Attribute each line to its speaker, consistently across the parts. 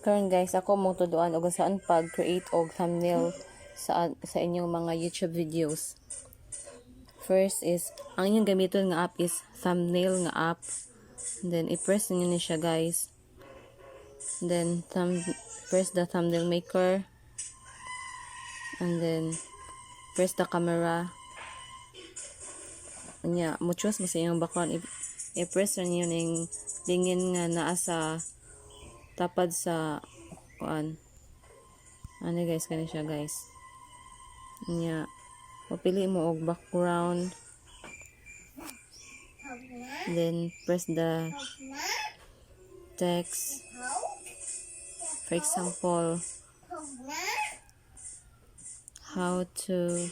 Speaker 1: Karon guys, ako mong tuduan og saan pag-create og thumbnail sa inyong mga YouTube videos. First is, ang inyong gamiton nga app is thumbnail nga app. And then, i-press ninyo ni siya, guys. And then, press the thumbnail maker. And then, press the camera. Unya, mo choose mo sa inyong background. I-press ninyo ning lingin nga naa sa tapad sa kuan. Ano guys, kani siya, guys. Unya, mapili mo og background. Then, press the text. For example, "How to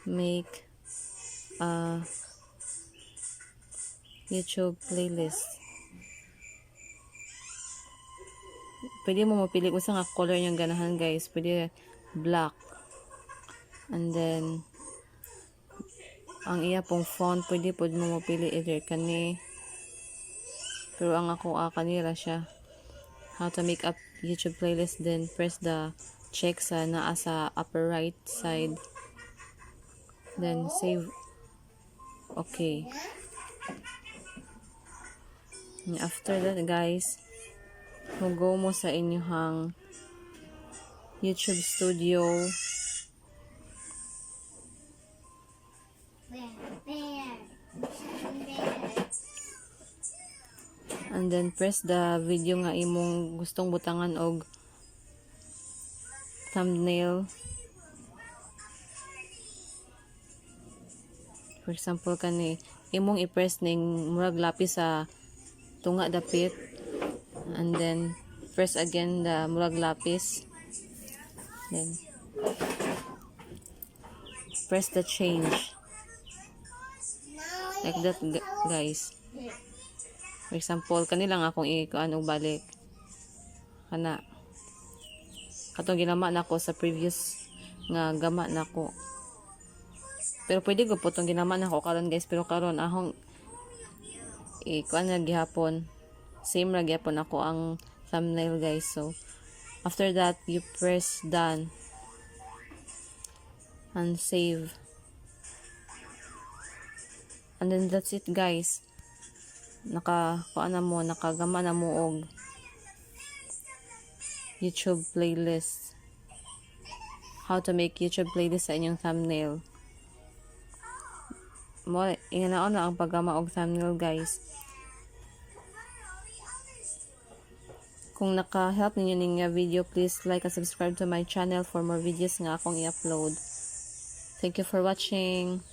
Speaker 1: make a YouTube playlist." Pwede mo mapili kung sa nga color yung ganahan, guys. Pwede black. And then, ang iya pong font, pwede po mo mapili either kani. Pero ang ako, kanira siya. "How to make up YouTube playlist." Then, press the check sa naa sa upper right side. Then, save. Okay. And after that, guys, mo-go mo sa inyong YouTube Studio.
Speaker 2: Bear, bear, bear.
Speaker 1: And then press the video nga imong gustong butangan og thumbnail. For example, kani imong i-press ning murag lapis sa tunga dapit and then press again the murag lapis. Then press the change. Like that, guys. For example, kani lang akong i-kuan og balik. Kana. Katong ginama nako sa previous nga gama nako. Pero pwede ko po tong ginama nako karon, guys, pero karon akong i-kuan na gihapon. Same ra gihapon ako ang thumbnail, guys. So after that, you press done and save. And then that's it, guys. Naka kuan na mo, nakagama na mo og YouTube playlist. How to make YouTube playlist sa inyong thumbnail. Mo inganaon na ang paggama og thumbnail, guys. Kung naka-help ninyo ning nga video, please like and subscribe to my channel for more videos nga akong i-upload. Thank you for watching.